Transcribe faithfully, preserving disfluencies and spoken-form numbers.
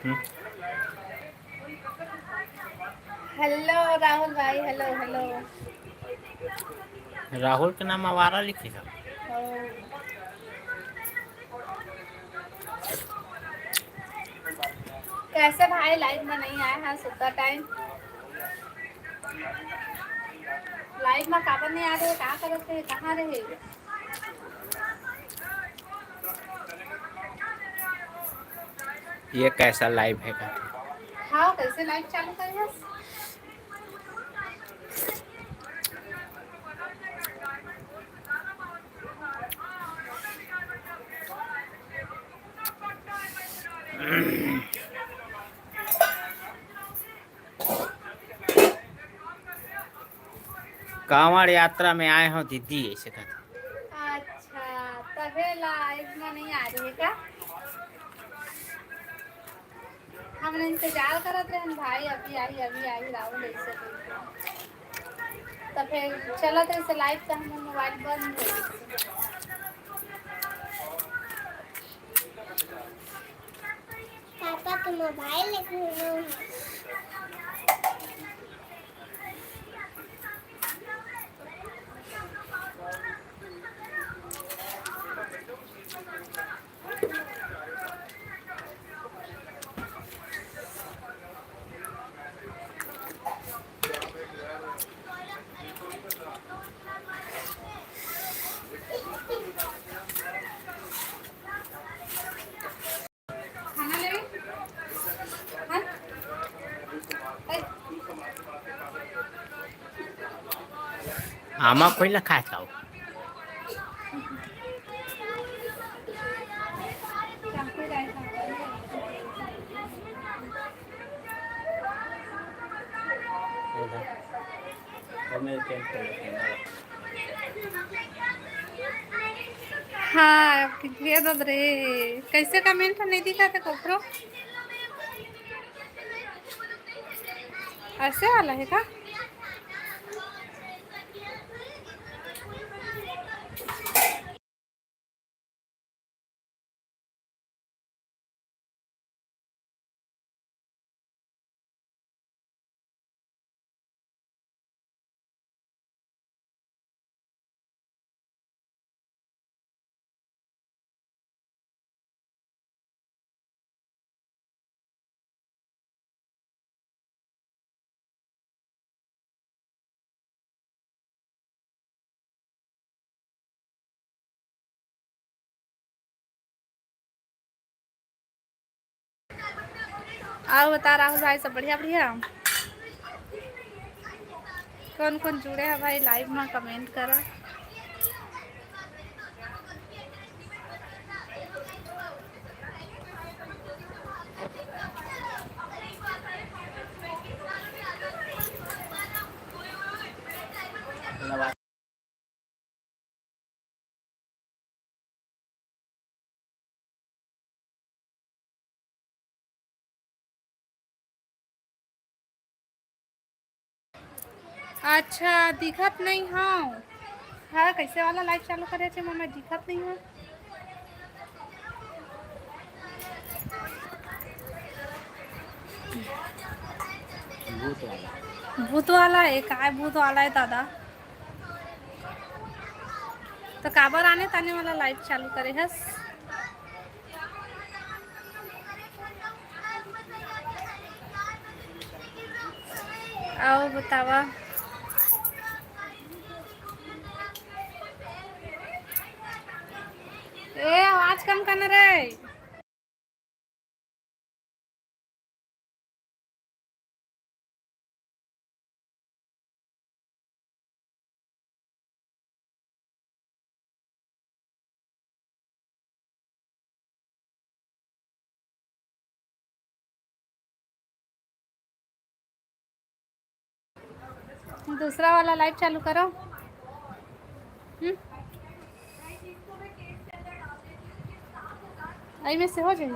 Hello Rahul भाई, hello, hello. Rahul के नाम आवारा लिखे हे। कैसे भाई, लाइव में नहीं आए हैं, सुबह टाइम लाइव में काबर नहीं आ रहे, का करत रहे, कहाँ रहे? ये कैसा लाइव है का? हाँ, कैसे लाइव चालू करे हस? कांवड़ यात्रा में आए हो दीदी, ऐसे कहते। अच्छा, तबे लाइव में नहीं आ रही है का? हमन इंतजार करत रहन भाई, अभी आई, अभी आई राहुल, ऐसे करके। तो फिर चलत रहे से लाइव, तो हमर मोबाइल बंद हो गइस। पापा के मोबाइल लेके घूमो है। खाना लेवे? हाँ? ए? आमा कोई ला खाए खाओ। हाँ, कितने दद रे। कैसे कमेंट नहीं दिखा थे कोकरो? ऐसे वाला है का? अउ बता राहुल भाई, सब बढ़िया बढ़िया? कौन कौन जुड़े है भाई लाइव में, कमेंट करा। अच्छा, दिखत नहीं हव। हाँ, कैसे वाला लाइव चालू करे छे, मैं दिखत नहीं हव। भूत वाला। भूत वाला है, काय भूत वाला है दादा? तो काबर आने ताने वाला लाइव चालू करे हस? अउ बतावा। ए, आवाज कम करना रे। दूसरा वाला लाइव चालू करो। हम्म? आई में से हो जाई।